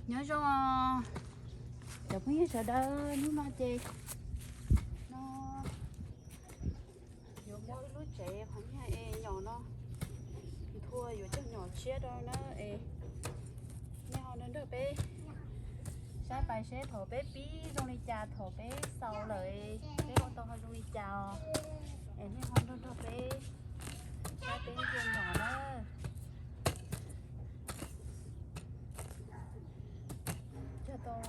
Nyob zoo cov phooj ywg sawv daws, hnub no ces no yuav muab wb lub tsev qhov niag es nyom no nthua yuav coj nyom tshiab rau na es nej ho nrog nrog peb saib pais seb thaum peb pib zoo li cas, thaum peb xaus lawm peb ua tau ho zoo li cas os. Es nej ho nrog nrog peb saib peb nthua nyom na. Cog tau,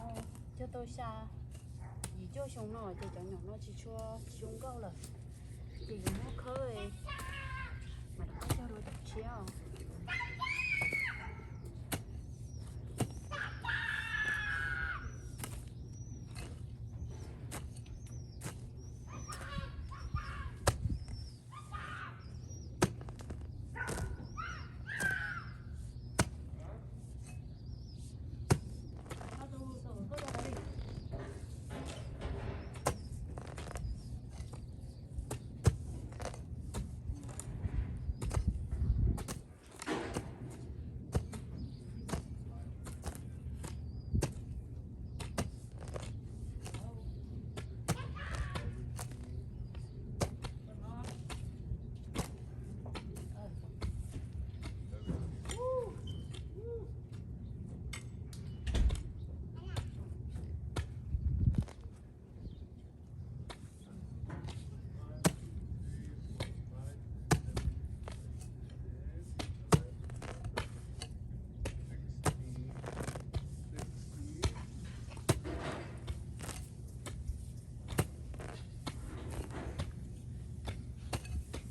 cog tau xya yim cuaj xyoo no ces cov nyom no tsis tshua, tsis zoo nkauj lawm. Ces yuav muab khawb mam cog dua cov tshiab os.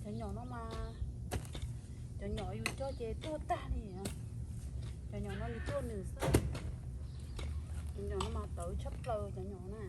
Cov nyom no mas, cov nyom yus coj ces tuag tag li. Cov nyom no nws tuaj nws xwb. Cov nyom no mas tawv tshaj plaws cov nyom na.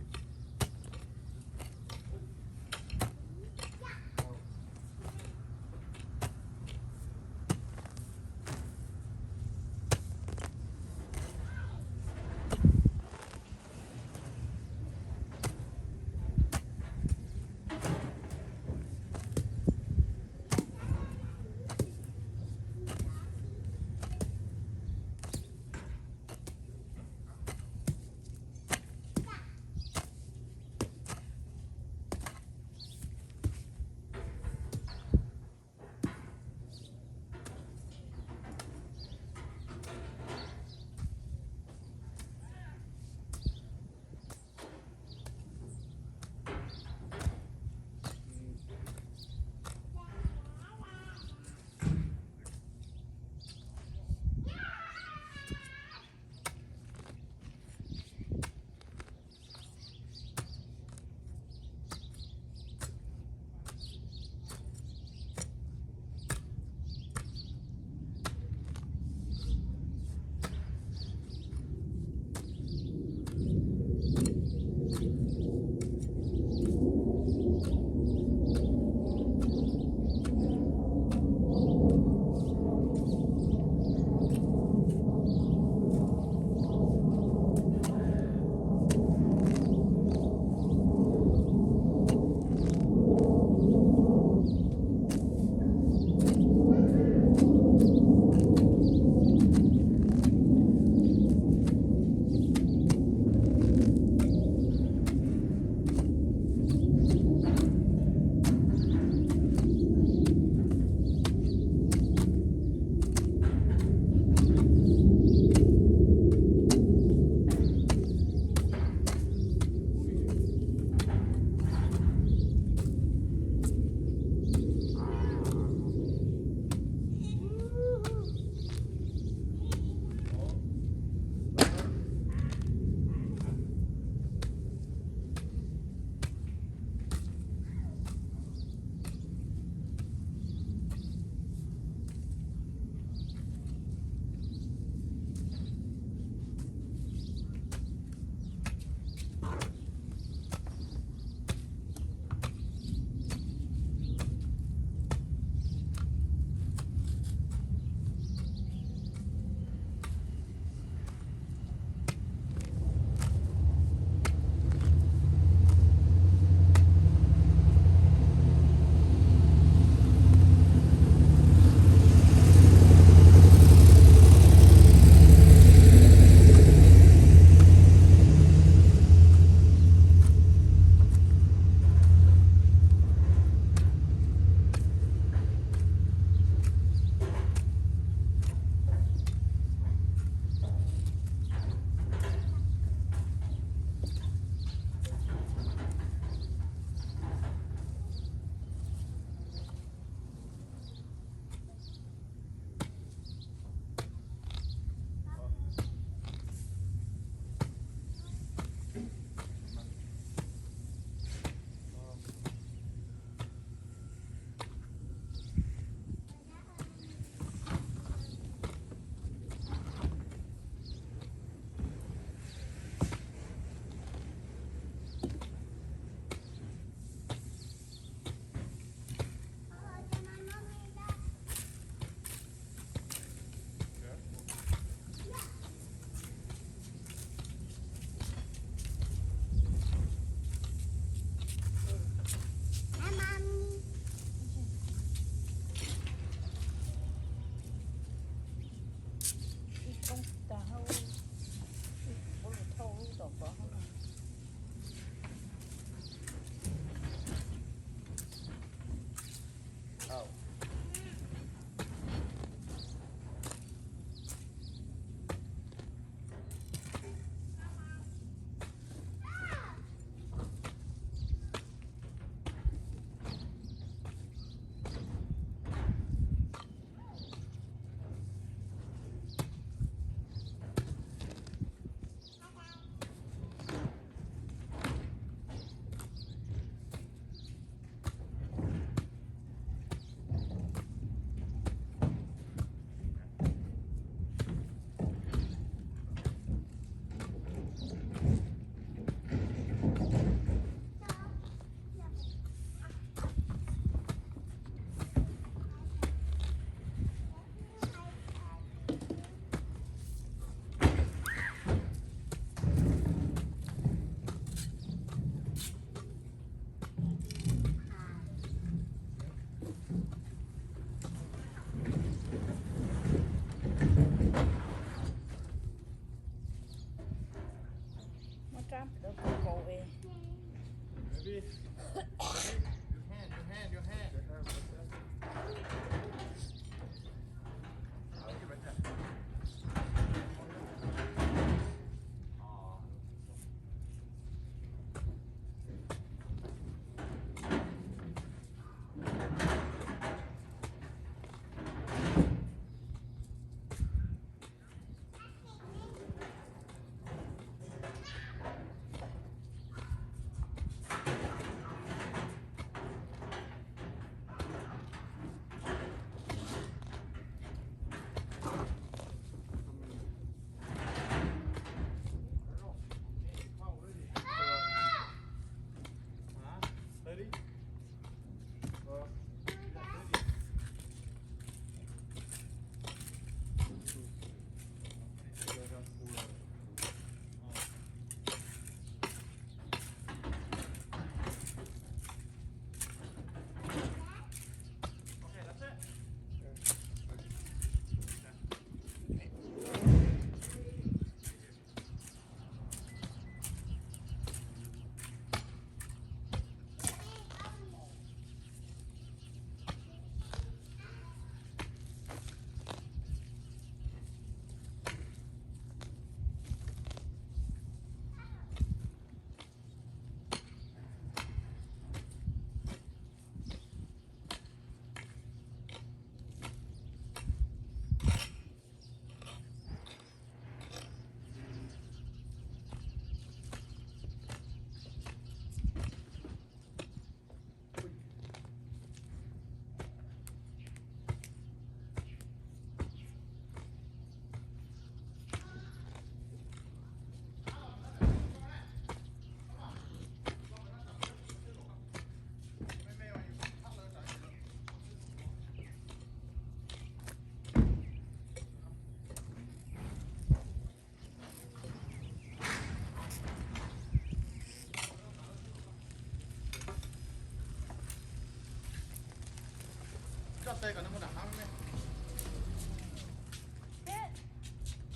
Kom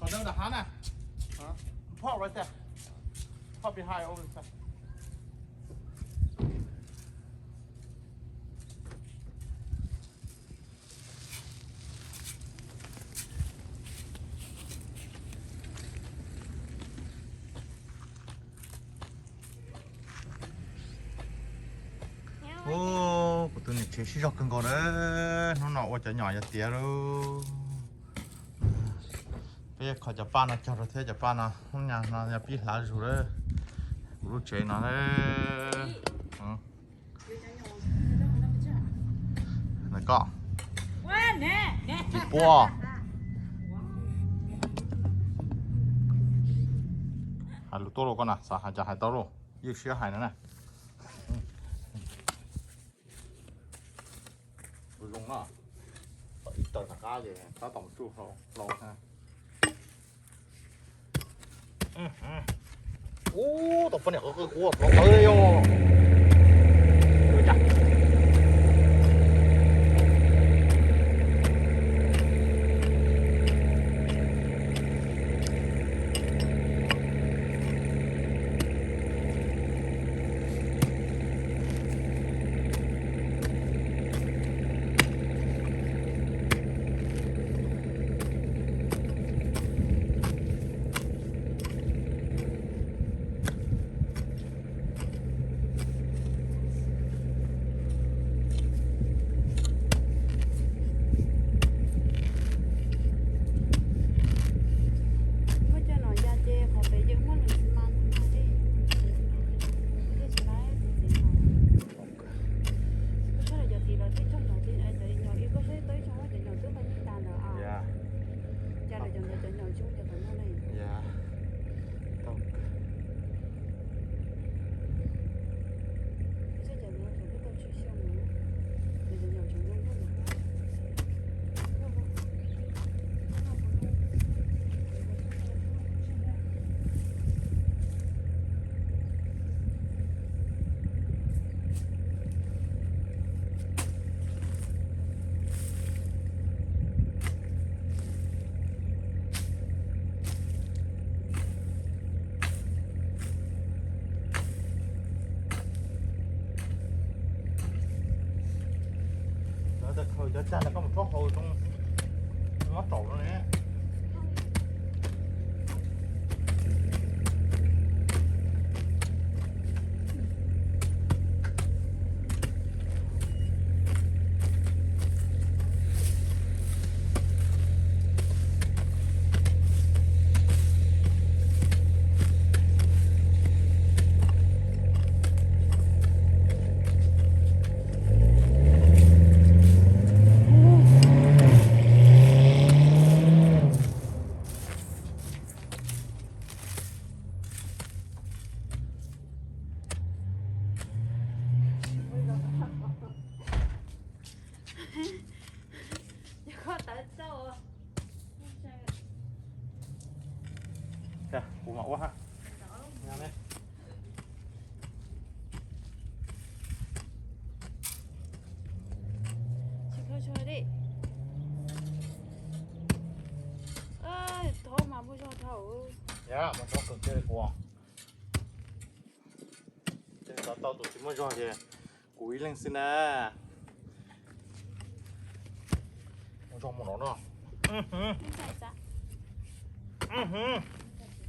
nws nram hav na. Park right there. Park behind over there. Ub, kuv tus niam tsev sib zog kawg nkaus na. Hnub no ua cov nyom yog tiav lauj. Peb kho cov paj no cog rau thiab, cov paj no hnub no yog pib hlav zus lawm kuv lub tsev no na. Koj, tsis puab. Hais lus tuaj lauj koj na, xav hais cas hais tau lauj, ywj siab hais no na. Tus zoo na, ib taws rov qab ces tab tom tsuj hlau na. Ub, tau poj niam qw qw kuv los qawv li os. Muab cov no ya ces qhov pem yeej muaj lwm tus mas ntag li. Yeej tsis laib tus txiv no. Koj sab lawm cov tid los twb cog nyom, cov nyom ib koj sab tau ib tsoom cov nyom twb pab yeej tas ntawd as. Cas lawv cov ntawd cov nyom zoo cas tom no ne. Lawv tas khaws cov cag ntawd koj mus rhaub hauv tsob, mob raum no ne. Kuv mam ua ha. Tsis kho tso li. Thov mas muaj zog dhau. Yam, muaj zog kawg kiag li kuv. Ces xav tau tus tsis muaj zog ces kuv ib leeg xwb na. Muaj zog mus no no.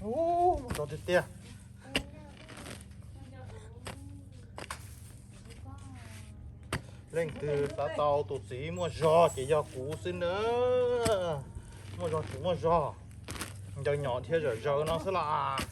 Ub, muaj zog tiag tiag. Leej twg xav tau tus txiv muaj zog ces yog kuv xwb na. Muaj zog tsis muaj zog, ncaws nyom dhia zom zaws no xwb las.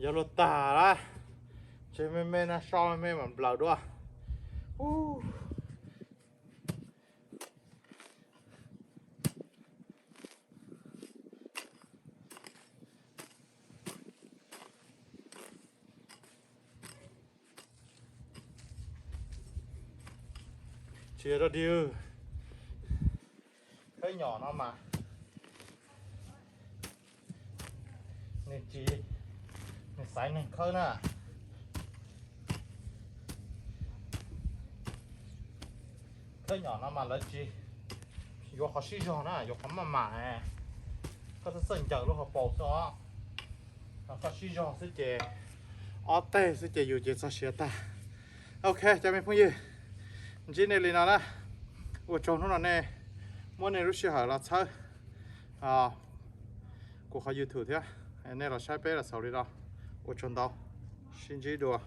Yog luag tag lawm, ntshe me me no so me me mam nplawm dua. Tsis yog dog dig. Khawb nyom no mas nws tsis, nws xaiv neeg khawb na. Khawb nyom no mas lawv tsis yuav qhov sib zog na, yuav qhov maj mam. Koj txawj txawj ncaws lub hauv paus xwb os. Koj sib zog xwb ces ob teg xwb ces yus ces txog siav tag. Ok cov me phooj ywg, ntsib nej li no na. Ua tsaug hnub no nej muab nej lub sij hawm los txhawb kuv qhov YouTube thiab. Nej los saib peb los xaus li no. Ua tsaug ntau, sib ntsib dua.